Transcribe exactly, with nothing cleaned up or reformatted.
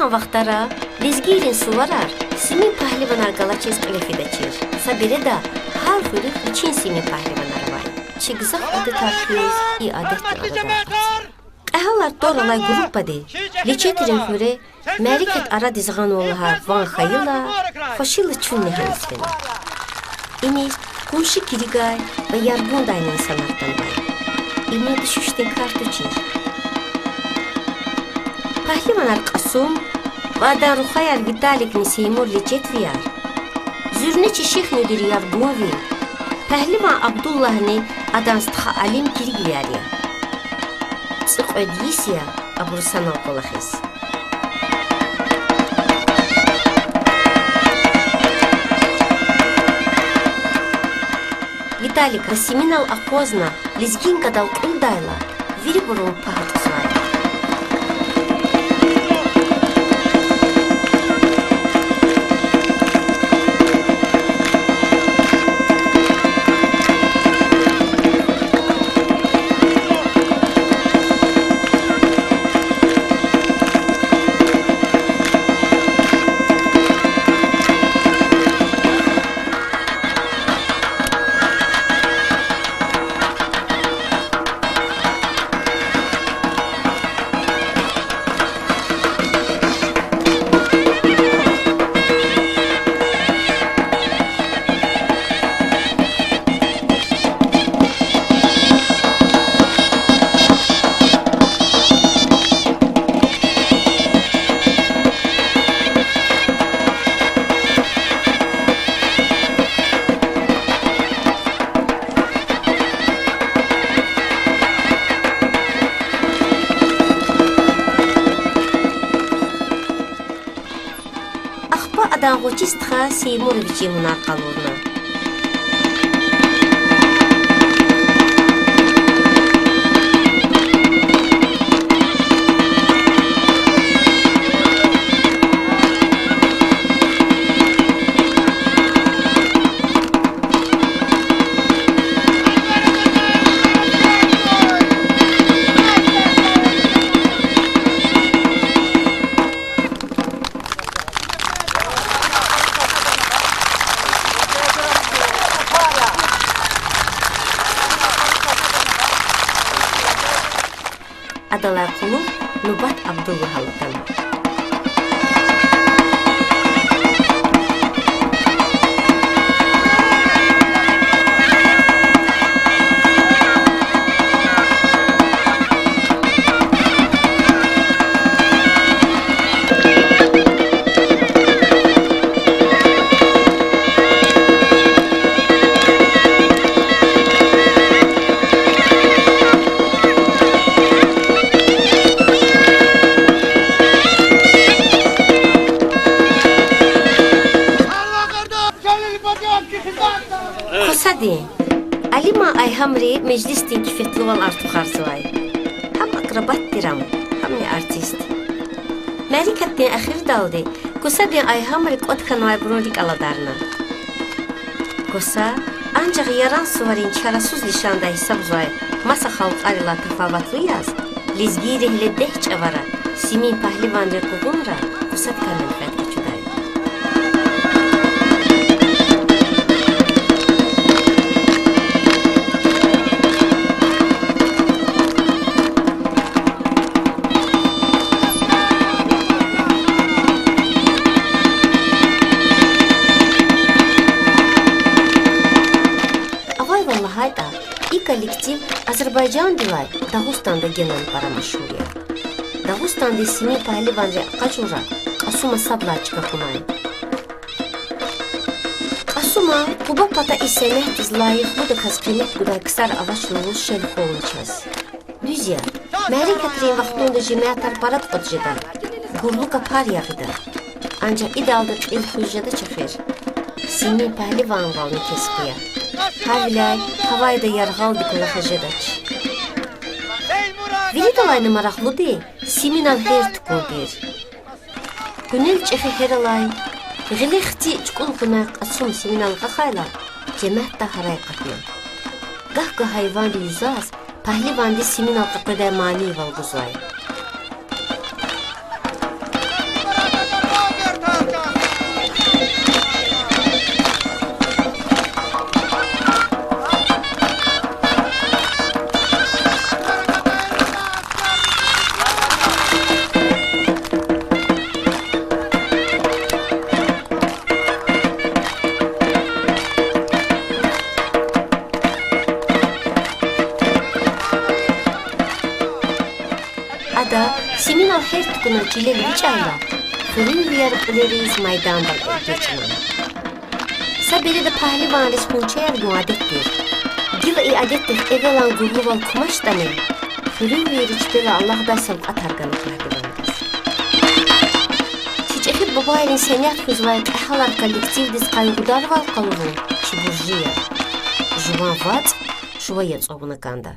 Вахтара лезгийрин суварар Симин пагьливанар галачиз кьиле фидачир. Са береда гьар хуьруьхъ вичин Симин пагьливанар авай. Чи гзаф адетар хуьз и адетни арадай акъатзава. Кьегьалар тӀвар алай группади Лечетрин хуьре мярекат арадиз гъанва лагьай ван хьайила, хвешила чунни гьаниз фена. Иниз къунши Киригай ва Яргундайни инсанар атанвай. Им дуьшуьшдин кар тушир. Пагьливанар Кьасум ва адан рухваяр Виталикни Сеймур Лечетвияр, зуьрнечи шихнуьдир Яргунви, пагьливан Абдуллагьни адан стха Алим Киригвияр я. ЦӀикьвед йис я абуру санал кӀвалахиз. Виталик Симинал акъвазна лезгинкадал кьуьлдайла, вирибурун пагь атӀузвай. Ахпа адан гъвечӀи стха Сеймура вичин гьунар къалурна. Адалай къуллугъ нубат Абдуллагьал атана. Косадин. Алиман Айгьамри межлисдин кефетлувал артухарзавай. Гьам акробат тир ам, гьамни артист. Мярекатдин эхирдалди Косадин Айгьамри кӀватӀ хьанвайбурун рикӀ аладарна. Коса анжах Яран суварин чарасуз лишандай гьисабзавай маса халкьарилай тафаватлу яз, лезгийри гьеле дегь чӀавара Симин пагьливанрин къугъунра косадикай менфят къачудай. Авайвал лагьайтӀа, и коллектив Азербайжандилай Дагъустанда генани пара машгьур я. Дагъустандин Симин пагьливанрин акъажунра Кьасума сад лагьай чка кьунай. Кьасума Къуба пата и сенятдиз лайихлудаказ къимет гудай ксар авач лугьуз шел хвална чаз. Дуьз я, мярекатрин вахтунда жемятар пара кӀватӀ жеда, гурлу капар ягъида. Анжах идалди кьил хуьз жедач эхир. Симин пагьливанвални кес хъия. Гьавиляй гьавайда яргъалди кӀвалахиз жедач. Виридалайни марахлуди Симинал гьер тукӀун тир. Къуьнел чӀехи гьералай, гъиле хци чукӀул кьунвай Кьасум Симинал акьахайла, жемятда гьарай акъатна. Гагь-гагь гьайванри юзаз пагьливанди Симинал къекъведай манийвал гузвай. Вахтунда симинал гьер тукӀуна чилел эвичӀайла, хуьруьнвияр кьуьлериз майдандал эгечӀна. Са береда пагьливанриз хунчаяр гун адет тир. Гила и адетдихъ эвелан гурлувал кумачтӀани, хуьруьнвийри чпелай алакьдай савкьватар гана пагьливанриз. Чи чӀехи бубайрин сенят хуьзвай кьегьалар коллективдиз къайгъударвал къалурун чи буржи я. Жуван вацӀ шувай яцӀ авуна кӀанда.